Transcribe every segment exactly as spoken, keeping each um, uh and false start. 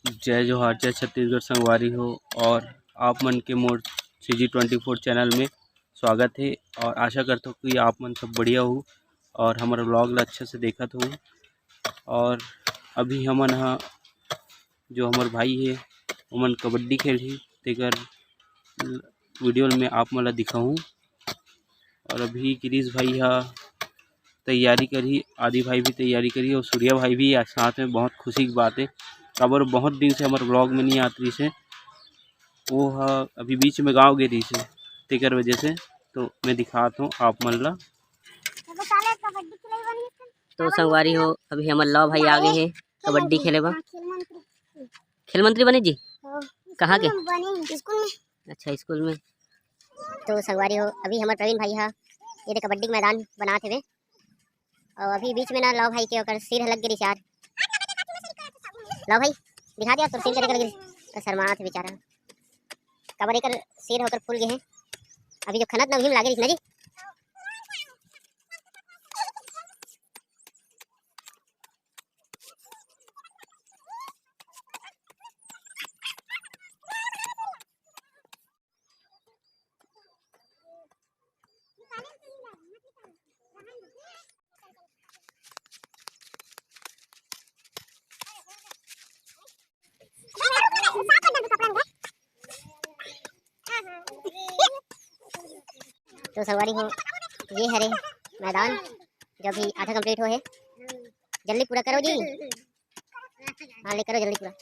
जय जोहार, जय छत्तीसगढ़ संगवारी हो, और आप मन के मोर CG twenty four channel में स्वागत हे। और आशा करथों कि आप मन सब बढ़िया हो और हमर vlog ला अच्छा से देखत हो। और अभी हमन ह, जो हमर भाई हे, ओमन कबड्डी खेलही, तेकर video में आप मन ला दिखाहूँ। और अभी गिरीश भाई ह तैयारी करही, आदि भाई भी तैयारी करही और सूर्या भाई भी आज साथ में। बहुत खुशी की बात है, काबर बहुत दिन से हमर vlog में नहीं आत रहिस हे। वो ह अभी बीच में गाँव गे रहिस हे, तेकर वजह से। तो मैं दिखात हूँ आप मन ला। तो संगवारी हो, अभी हमर लव भाई आ गे हे कबड्डी खेले बर। खेल मंत्री बने जी? कहाँ के? स्कूल में। अच्छा, स्कूल में। तो संगवारी हो, अभी हमर प्रवीण भाई ह ये दे कबड्डी के मैदान बनात हेवे। और अभी बीच में ना लव भाई के ओकर सिर ह लग गे रिचार। लव भाई, दिखा दे यार, तोर सिर करे लग गे। शर्मात हे बेचारा, काबर एकर सिर ह ओकर फूल गे हे। अभी जो खनत ना, उही में लागे रिहिस ना जी। तो संगवारी हो, ये हरे मैदान, जो अभी आधा complete हो हे। जल्दी पूरा करो जी। हाँ, ले करो जल्दी पूरा।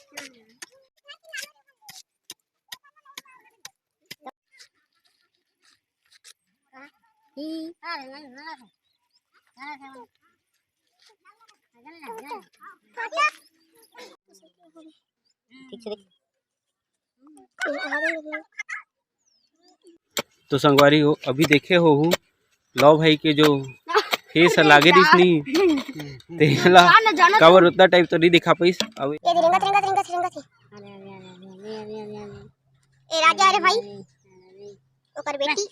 ठीक से देख। तो संगवारी हो, अभी देखे होहू लव भाई के जो face ह लागे रिहिस नहीं, तेला काबर उतना type तो नहीं दिखा पाइस। अब ये रेंगत, रेंगत, रेंगत, रेंगत हे। ए राजा, अरे भाई, ओकर बेटी।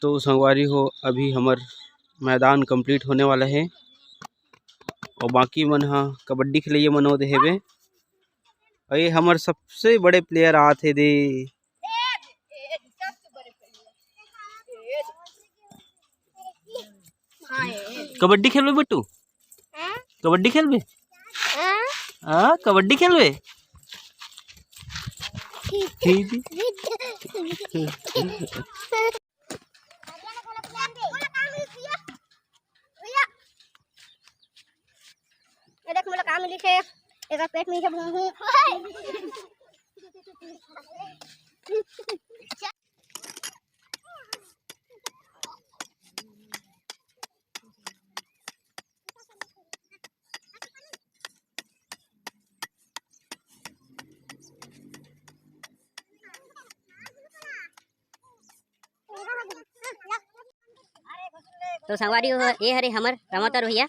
तो संगवारी हो, अभी हमर मैदान complete होने वाला हे, और बाकी मन ह कबड्डी खेलइया मन होत हेबे। और ये हमर सबसे बड़े player आत हे दे। कबड्डी खेलबे बेटू? कबड्डी खेलबे? हाँ, कबड्डी खेलबे? ठीक। ये देख, मोला का मिलिस हे, एकर पेट में हे भूंगू। तो संगवारी हो, ये हरे हमर रमावतार भैया।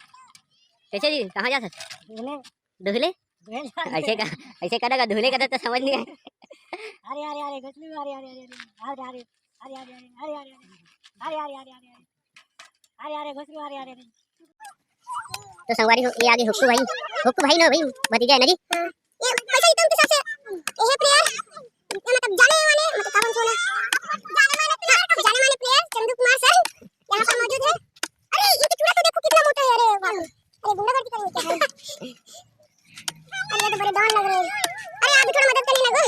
कैसे जी, कहाँ जात हस? दुहले। दुहले? दुहले जात हस। ऐसे का, ऐसे करा का दुहले का तो समझ नहीं आया। अरे, अरे, अरे, घुसलू, अरे, अरे, अरे, अरे, अरे, अरे, अरे, अरे, अरे, अरे, अरे, अरे, अरे, अरे, अरे, अरे, अरे, घुसलू, अरे, अरे, अरे। तो संगवारी हो, ये आगे हुक्कू भाई, हुक्कू भाई ना भाई, भतीजा है ना जी। हाँ। ये वैसे ही तो उनके साथ से, ये है player, ये मतलब जाने वाले, मतलब क्या बोलते हैं ना, जाने माने player, जाने माने player चंदू कुमार सर यहाँ पर मौजूद है। अरे, ये तो चूड़ा तो देखो कितना मोटा है, अरे बाप रे। अरे, गुंडागर्दी करेंगे क्या भाई? अरे, ये तो बड़े don लग रहे हैं। अरे, आप भी थोड़ा मदद करिए ना गो।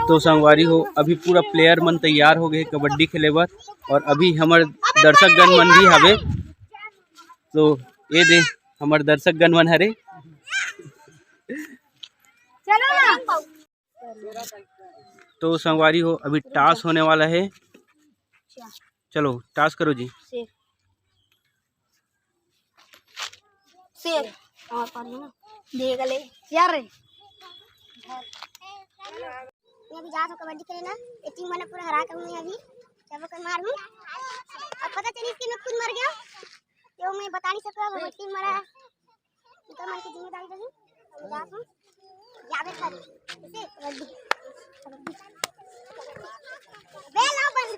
तो संगवारी हो, अभी पूरा player मन तैयार हो गए कबड्डी खेले बर, और अभी हमर दर्शक गण मन भी हवे। तो ये दे, हमर दर्शक गण मन हरे। चलो ना। तो संगवारी हो, अभी toss होने वाला है। चलो, toss करो जी। से। से। और पानी ना। दे गले। यार रे। मैं अभी जात हूँ कबड्डी खेले ना। ये team मन पूरा हरा के हूँ मैं अभी। जब कर मार हूँ। अब पता चली इसके मैं खुद मर गया। तो मैं बता नहीं सकता, वो team मरा है। इनका मन की जिम्मेदारी रही। हम जात हूँ। जाबे कर। इसे कबड्डी। कबड्डी। बे लाओ बंद।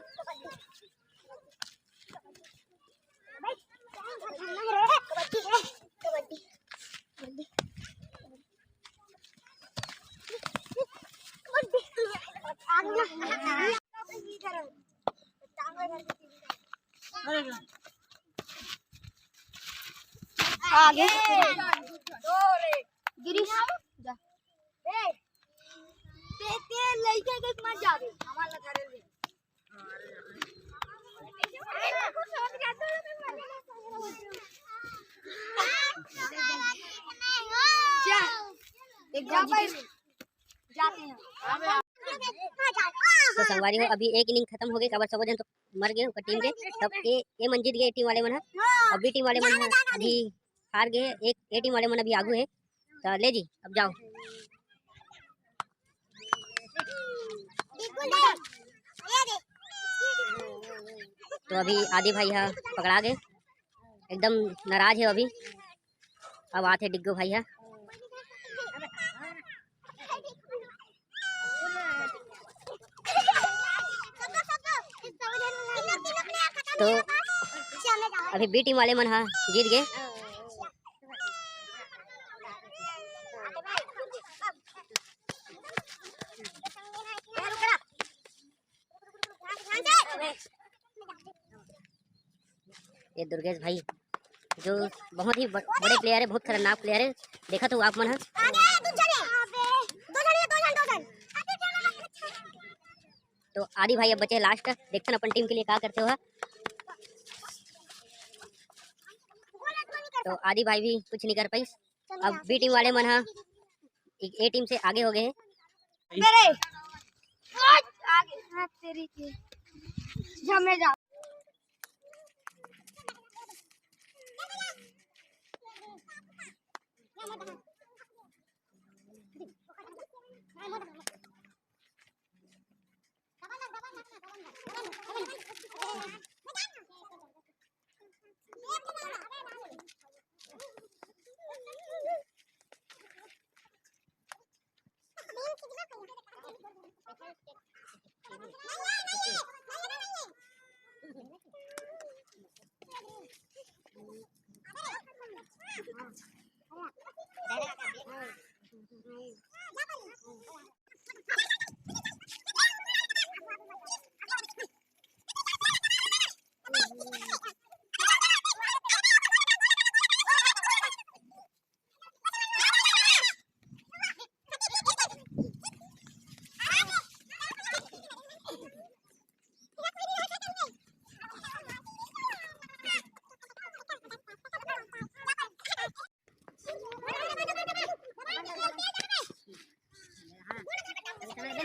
आगे। गिरीश, जा। ते, ते लइका के मत जाबे। हमार ना धरे ले। जा। एक जा भाई। जाते हैं। तो संगवारी हो, अभी एक inning खत्म हो गए, काबर सबो झन तो मर गए ओकर team के, तब ए, ए मन जीत गए team वाले मन ह। अभी team वाले मन ह अभी हार गए, एक ए team वाले मन अभी आगू है। तो ले जी, अब जाओ। तो अभी आदि भाई ह पकड़ा गए, एकदम नाराज है अभी। अब आथे डिग्गो भाई ह। तो अभी B team वाले मन ह जीत गए। ये दुर्गेश भाई जो बहुत ही ब-, बड़े player है, बहुत खतरनाक player है। देखा तो आप मन ह। तो आदि भाई अब बचे last, देखथन अपन team के लिए का करते हो। तो आदि भाई भी कुछ नहीं कर पाइस। अब B team वाले मन ह ए team से आगे हो गए हैं। मेरे आगे, हाँ, तेरी के। जा, मैं जा।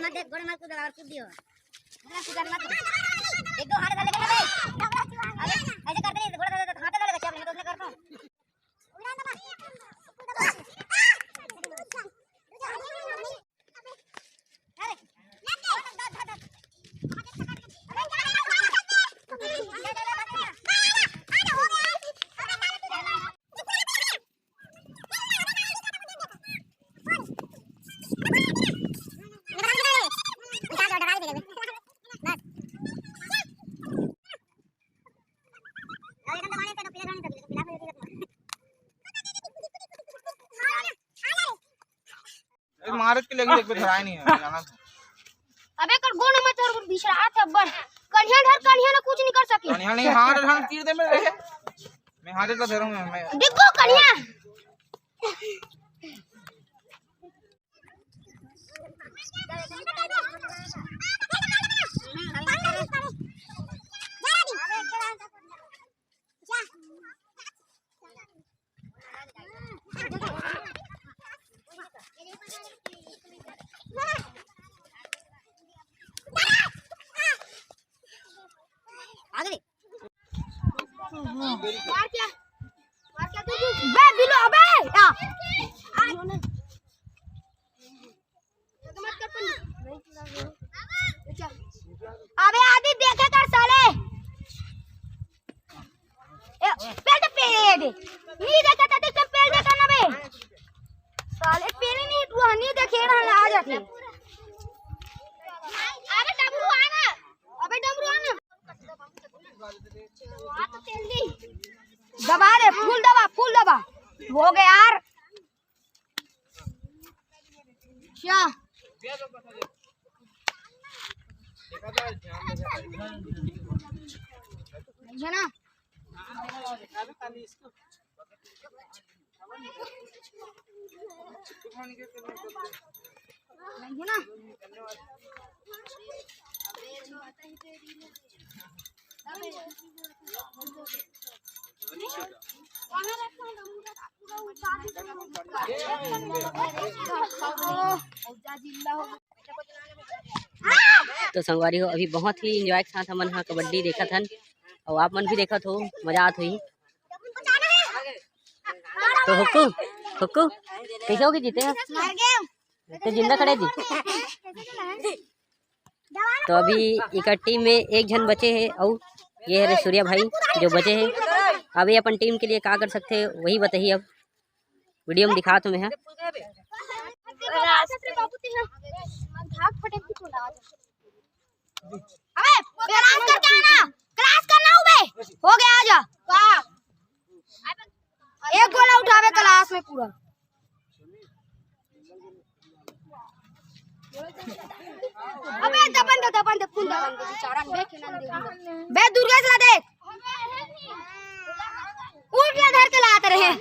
मत देख, गोड़ मार कूद और कूद दियो। गोड़ मार कूद मत। एक दो हाथ डाले के बे। अबे, ऐसे करते नहीं, गोड़ डाले तो हाथ डाले के, क्या मैं तो उसने करता हूँ। एक महाराज के लगी, एक भी धराए नहीं है, जाना था। अबे कर गोड़ मत धर, बिछड़ा थे अब्बड़। कन्हिया धर, कन्हिया ना कुछ नहीं कर सके। कन्हिया नहीं, हाथ धान तीर दे में रहे। मैं हाथ इतना धरूँ मैं, मैं। देखो कन्हिया। मार क्या? मार क्या तू? बे बिलो, अबे! आ। अबे आदि देखे कर साले। ए, पेल दे, पेल दे। नहीं देखे तो देख, पेल दे करना बे। साले पेल ही नहीं, तू नहीं देखे ना, आ जाते। अबे डमरू आना। अबे डमरू आना। दबा दे, full दबा, full दबा। हो गया यार। क्या? है ना? है ना? तो संगवारी हो, अभी बहुत ही enjoy के साथ हमन ह कबड्डी देखत हन, अउ आप मन भी देखत हो, मजा आत होही। तो हुक्कू, हुक्कू, कैसे होगे जीते हैं? तो जिंदा खड़े जी। तो अभी एकर टीम में एक झन बचे हे, अउ ये हरे सूर्या भाई जो बचे हे। अभी अपन टीम के लिए का कर सकथे, वही बताही। अब वीडियो में दिखात हों मैं ह। अबे क्लास करके आना, क्लास करना हो बे। हो गया, आजा। एक गोला उठावे क्लास में पूरा। अबे दबन दे, दबन दे, full दबन दे, बेचारा देख ना दे। बे दुर्गेश ला देख, उठ ला धर के लात रहे।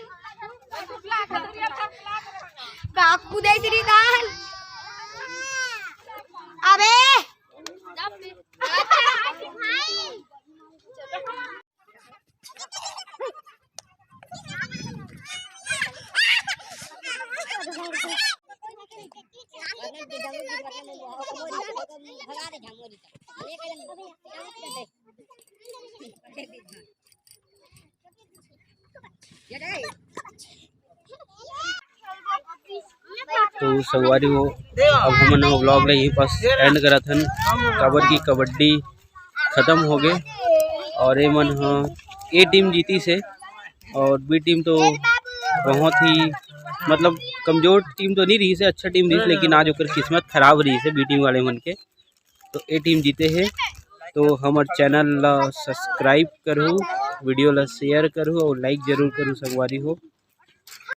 काकू दे श्री दान। अबे तो संगवारी हो, अब हमन ह vlog ला यहीं पास end करत हन, काबर कि कबड्डी खत्म हो गए और ये मन ह, A टीम जीतिस हे और B टीम तो बहुत ही, मतलब, कमजोर टीम तो नहीं रहिस हे, अच्छा टीम रहिस, लेकिन आज ओकर किस्मत खराब रहिस हे B टीम वाले मन के। तो A टीम जीते हे। तो हमर channel ला subscribe करहू, वीडियो ला share करहू और like जरूर करहू संगवारी हो।